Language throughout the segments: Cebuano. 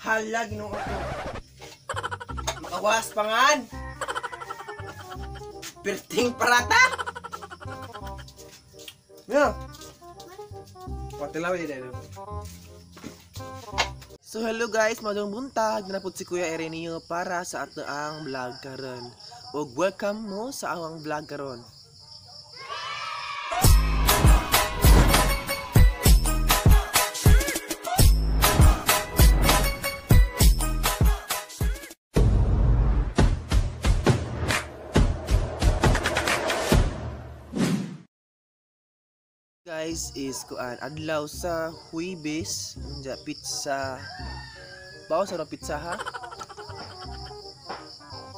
Hala, Ginoo ko. Makawas pangan. Perting parata. Yeah. Patilaw din. So hello guys, madong buntag na pud si Kuya Ireneo para sa ato ang vlog karon. Ug welcome mo sa awang vlog karon. Guys is kuan adlaw sa Huwebes, unja pizza. Bawo sa pizza ha.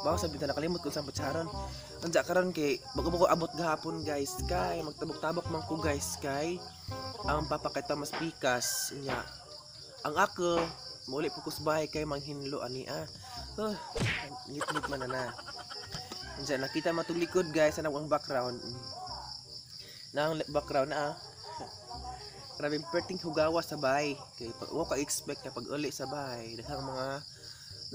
Bawo sa pizza, nakalimot ko sa pizza ron. Unja karon kay bago ko abot gahapon guys kay magtabok-tabok man ko guys kay ang papakita mas pikas unya. Ang ako muli po ko sa bahay kay manghinlo ani ah. Ngit-ngit man na. Unja nakita matulikod guys ana ang background. Nang background na ah. Grabe perting hugawa sa bahay kay pag wa ka expect na pag uli sa bahay daghang mga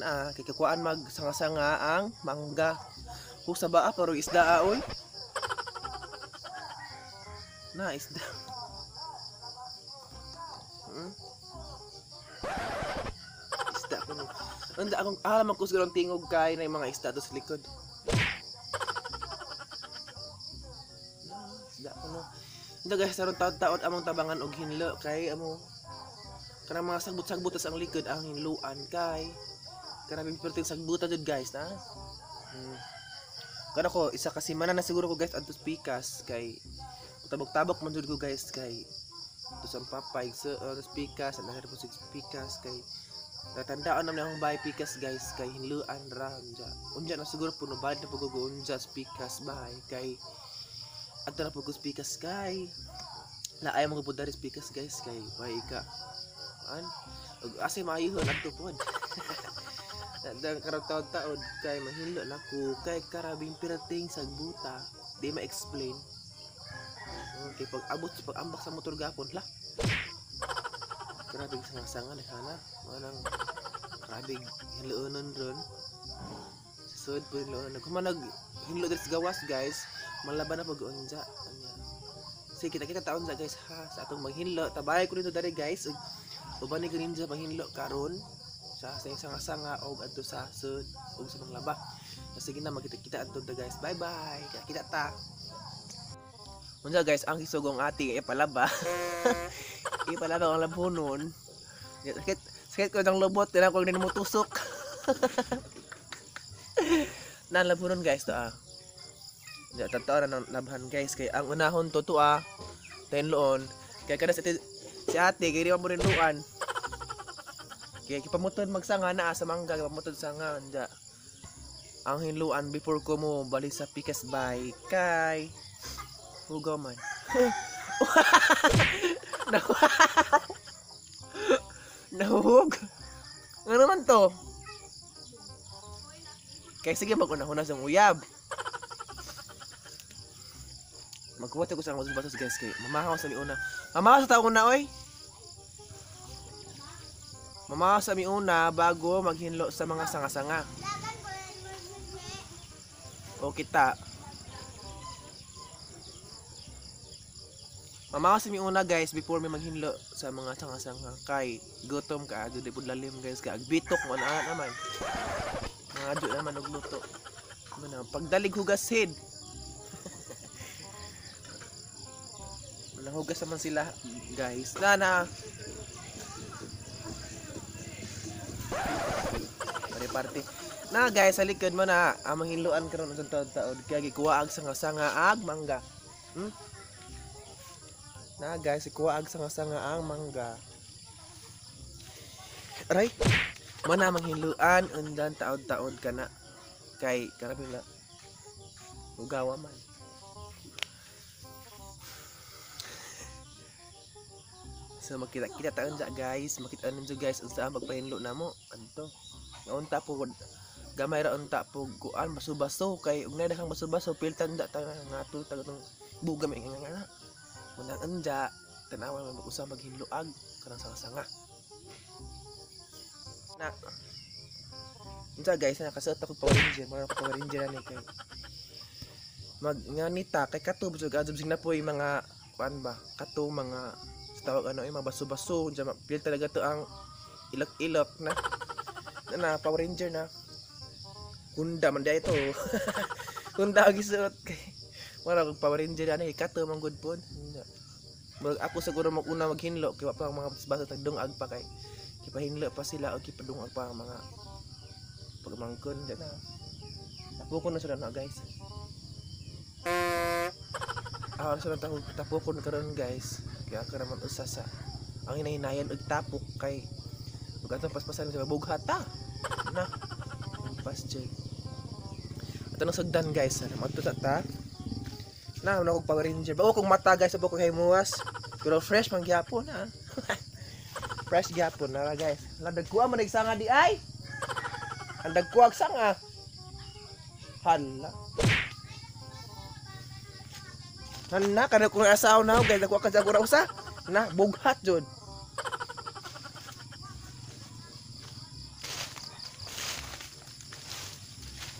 na kay kakuan mag sanga-sanga ang mangga. Hu sa baa pero isda oy. Na isda. Isda kuno. Unda akong alam ko siguro ang tingog kay na yung mga isda do sa likod. Isda kuno. Unda guys, aron taon-taon among tabangan og hinlo kay amo kanang mga sagbot-sagbot tas ang likod ang hinluan kay kanang perting sagbutan jud guys na. Kana ko isa kasi mana na siguro ko guys adto pikas kay tabok-tabok man jud ko guys kay to sa papay sa pikas ana po sa pikas kay natandaan naman ang bahay pikas guys kay hinluan ra unja. Unja na siguro puno bad na pag unja sa pikas bahay kay adto na pag pikas kay naay mga pud dari pikas guys kay way ka an ug asa maayuhon adto pod. Dang karong taon-taon kay mahinlo na ko kay karabing pirating sagbuta di ma-explain. Okay, pag abot sa pag-ambak sa motor gapon la. Grabe sanga-sanga na kana. Manang grabe hinloonon ron. Sa sud po hinloonon. Kung nag hinlo diri sa gawas guys, malaban na pag unja. Anya. Sige, kita-kita taon sa guys ha sa atong maghinlo. Tabay ko nito diri guys. Ug uban ni ninja maghinlo karon sa sanga-sanga og adto sa sud og sa manglaba. Sige na magkita-kita adto da guys. Bye-bye. Kita ta. Unsa guys, ang hisugong ati ipalaba. Ipalaba ang labhonon. Sakit, sakit ko ng lobot, tinang ko din mo tusok. Na labhonon guys to ah. Unsa tataw na labhan guys kay ang unahon to to ah. Tenloon. Kay kada si ate kay di pa mo rin luan. Kay kipamutod magsanga na sa mangga, kipamutod sanga unja. Ang hinluan before ko mo balik sa pikas bay kay hugaw man. Nahuhog. Ano naman to? Kaya sige mag-una-una sa uyab. Magkuha ko sa ang basos guys kay mamahaw sa miuna. Mamahaw sa taong una oy. Mamahaw sa miuna bago maghinlo sa mga sanga-sanga. O kita. Mamahaw sa miuna guys before may maghinlo sa mga sanga-sanga kay gutom ka adto di pud lalim guys kay agbitok mo na naman. Mga adyo naman og luto. Ano pagdalig hugasin. Nahugas naman sila guys. Na parte. Na guys, sa likod mo na ang manghinloan karon sa taon-taon kay gikuha ag sanga-sanga ag mangga. Na guys, ikuha ag sanga-sanga ang mangga. Aray. Mana manghinloan undan taon-taon kana kay karabi la. Hugawa man. So makita-kita taon ja guys, makita ninyo guys unsa ang pagpahinlo namo anto. Unta po gamay ra unta po kuan baso-baso kay ug naa kang baso-baso piltan da ta ngato ta tong bugam nga nga. Munang anja tanawa man mag-usa maghinloag kanang sanga-sanga. Na. Unsa guys, nakasuot ako Power Ranger, mura ako Power Ranger ani kay mag nganita kay kato jud adto sing napoy mga kuan ba kato mga sa tawag ano ay mga baso-baso unsa pil talaga to ang ilok-ilok na na, na Power Ranger na hunda man di ito. Hunda ang gisuot kay mura ako Power Ranger ani kato man gud pod. Murag ako siguro mag-una maghinlo kay wa pa ang mga baso tagdungag pa kay kipahinlo pa sila o kipadungag pa ang mga pagmangkon dyan na. Tapukon na sila na guys. Ah, sa tapukon karon guys. Kaya ka naman usa sa ang hinahinayan og tapok kay ug atong paspasan sa bughata. Na. Pas jay. Ato nang sugdan guys. Ano ta ta. Na wala kog Power Ranger. Bago kong mata guys, abo ko kay muwas. Pero fresh man gyapon ha. Fresh gyapon na guys. Ladagkuha man nagsanga di ay. Ang dagkuag sanga. Hala. Hala, kana kung asaw na guys, dagkuha ka sa usa. Na, bughat jud.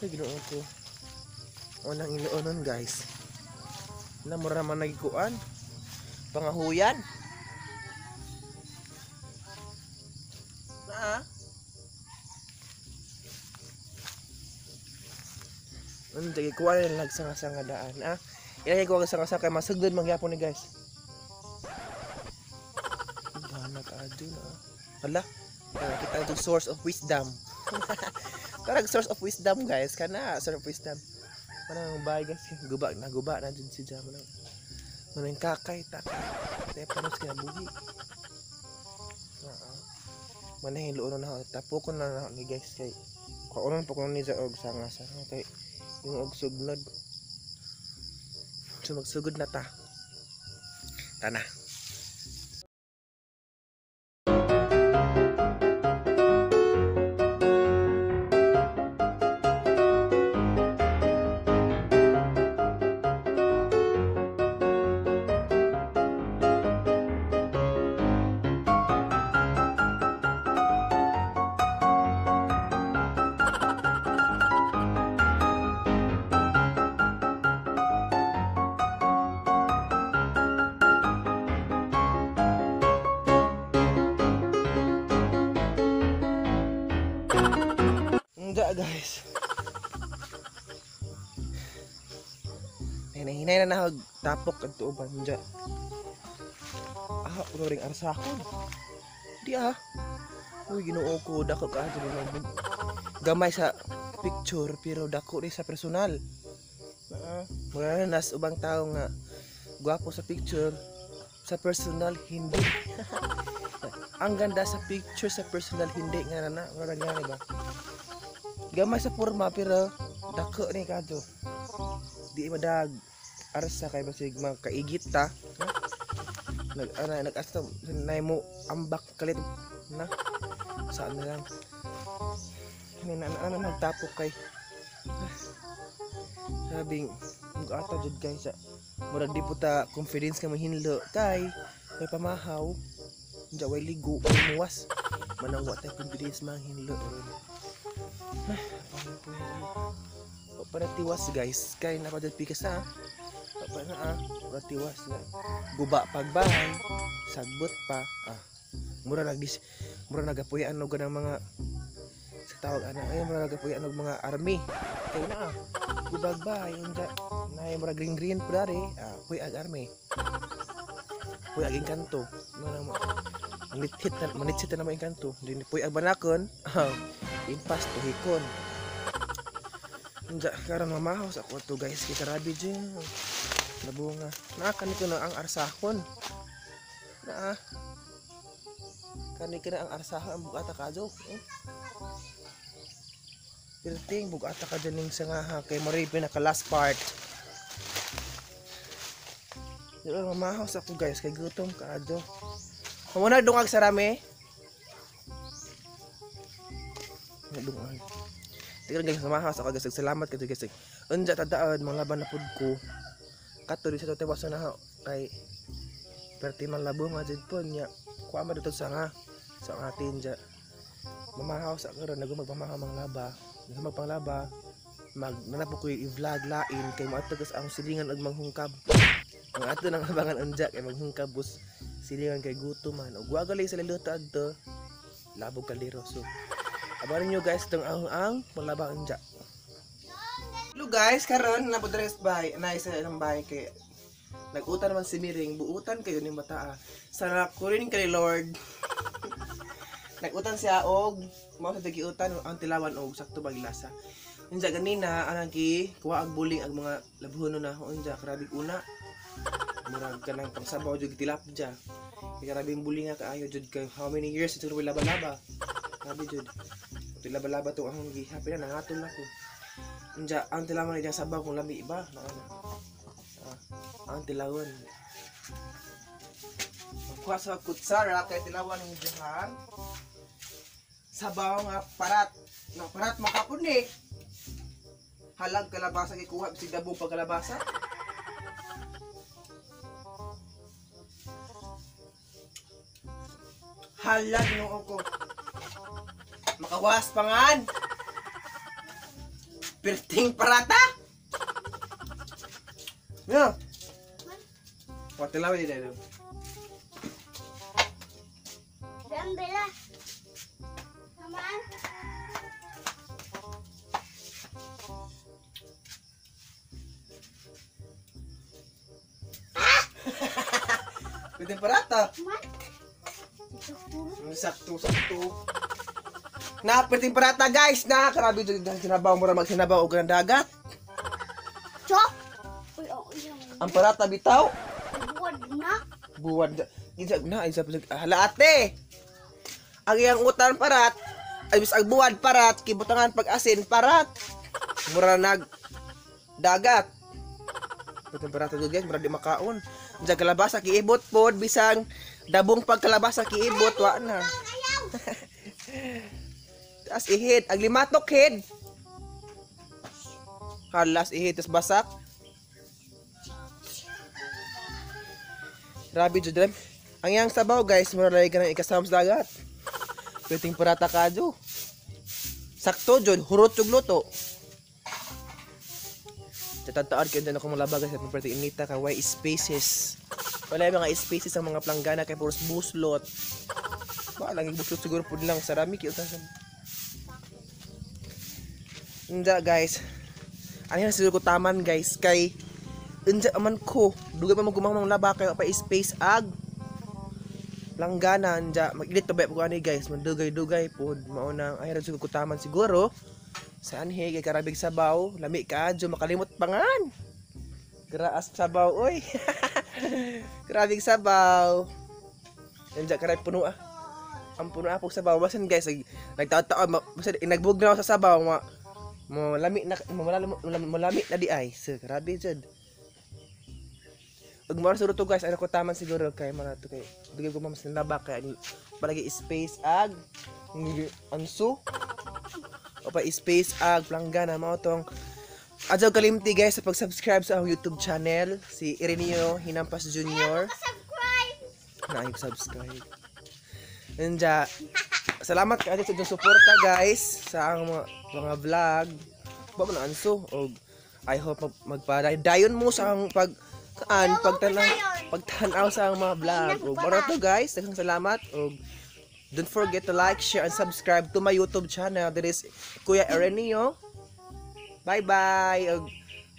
Ay, Ginoo ko. Unang iluonon guys. Na mura man nagikuan. Pangahuyan. Na. Ano, kuha na lang sanga-sanga daan, ah. Ilagay ko ang sanga-sanga kay masugdon mangyapon ni guys. Gana ka adyo na. Hala, kita itong source of wisdom. Karag source of wisdom guys, kana source of wisdom. Manang bahay guys, guba na dyan si Jam. Manang kakay takay. Kaya panos kinabuhi. Manang hiluon na tapokon na ni guys kay kaunon pa ko ni sa og sanga-sanga kay yung og sugnod. So magsugod na ta. Tana. Enggak guys. Hinay-hinay na nahag tapok at tuuban dyan. Ah, ulo ring arsakon. Di ah. Uy, Ginoo ko dako ka diri. Gamay sa picture pero dako rin sa personal. Mura na nas ubang tao nga gwapo sa picture, sa personal hindi. Ang ganda sa picture, sa personal hindi nga na mura nga ba. Gamay sa forma pero dako ni kadto. Di madag arsa kay basig makaigit ta. Nag ana nag-asta nay mo ambak kalit na. Saan na lang. Ni na na nagtapok kay sabing mugata jud guys sa murag di po ta confidence ka mahinlo kay may pamahaw unja way ligo muwas manang wa tay confidence manghinlo ron. Para tiwas guys kay napadal pikas na pa na ah tiwas na guba pagbahay sagbot pa ah mura nagdis mura nagapuy-an og kanang mga sa tawag ana ay mura nagapuy-an og mga army kay na ah gubag bahay unja nay mura green green pa dari ah puy ag army puy ag engkanto mura manithit na naman engkanto din puy ag banakon impas tuhikon. Unja karon mamahaw sa ako to guys kay karabi jud nabunga na kani ko na ang arsahon na kani ko na ang arsahon ang bugata kadyo eh. Pirting bugata ka dyan ning sangaha kay mori pinaka last part. Pero mamahaw sa ako guys kay gutom kaadyo. Muna dungag sa rami. Dungag. Tignan guys, mamahaw sa ako guys. Salamat kayo guys. Unja tadaod mga laban na pud ko. Kato di sa tiwasan na kay perti man labo nga jud po niya. Kuha man dito sa nga sa atin dya. Mamahaw sa karon, nagumag pamahaw mga laba. Nagumag panglaba. Mag nanapo ko i-vlog lain kay moadto sa akong silingan og manghungkab. Ang ato nang abangan unja kay maghungkab bus silingan kay gutom man. Og wa gali sa luto adto. Labog kaldero. So abangan niyo guys tong ang panglaba unja. Hello guys, karon na po diri sa bahay, na sa ilang bahay kay nag-utan naman si Miring, buutan kayo ning bataa. Sana kurin kay Lord. Nag-utan siya og mao sa giutan ang tilawan og sakto bag lasa. Unja ganina anang gi kuha ang buling ang mga labhono na unja grabe una. Murag kanang pangsabaw jud tilapja. Kay grabe ang buling nga kaayo jud kay how many years siguro laba-laba. Grabe jud. Tilaba-laba to akong gi happy na nangatol ako. Unja ang tilawan ni sabaw kung lami iba na ano. Ang tilawan. Magkuha sa kutsara kay tilawan ng dihang sabaw nga parat. Na parat makapon ni. Halag kalabasa kikuha bisig dabong pagkalabasa. Halag noo ko. Makawas pangan. Perting parata. Yeah. Patilaw din dito. Gambela. Naman. Perting parata. Man. Sakto, sakto. Na, perting parata guys. Na, grabe jud ang sinabaw mura magsinabaw og ang dagat. Chok. Uy, oh, iya. Ang parata bitaw. Buwad na. Buwad. Isa na, isa pa hala ate. Ang iyang utan parat, ay bis ang buwad parat, kibutangan pag asin parat. Mura nag dagat. Perting parata jud guys, mura di makaon. Diyan kalabasa kiibot pod bisang dabong pagkalabasa kiibot wa na. Tas ihid, ang limatok head. Halas ihid tas basak. Grabe jud rem. Ang iyang sabaw guys, mura lagi ka ng ikasam sa dagat. Perting parata kadyo. Sakto jud, hurot jud luto. Tataan kayo dyan ako malaba guys at perting inita ka why spaces. Wala yung mga spaces ang mga planggana kay puros buslot. Ba lang buslot siguro pud lang sa rami kay utan sa. Unja guys. Ano na siguro ko taman guys kay unja man ko dugay pa man gumang laba kay pa space ag planggana unja mag-edit pa ba ko ani guys, mandugay-dugay pod mao nang ay ra siguro ko taman siguro. Sa anhi kay karabig sabaw, lami kaadyo makalimot pangan. Graas sabaw oy. Grabing sabaw. Unja karay puno ah. Ang puno ah pug sabaw basan guys nagtaod-taod basan nagbugnaw sa sabaw ma mo lami na mo lami na di ay. So grabe jud. Ug mao siguro to guys, ano ko taman siguro kay mga to kay dugay ko mas nalaba kay palagi space ag anso o pa space ag planggana mao tong adyaw kalimti guys sa pag-subscribe sa akong YouTube channel si Ireneo Hinampas Jr. Subscribe. Na subscribe. Nanja, salamat kaayo sa inyong suporta guys sa ang mga vlog. Ba man anso og I hope magpadayon mo sa ang pag kaan pagtanaw sa ang mga vlog. Og mao to guys, daghang salamat og don't forget to like, share and subscribe to my YouTube channel. That is Kuya Ireneo. Bye bye. Og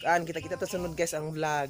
kaan kita-kita ta sunod guys ang vlog.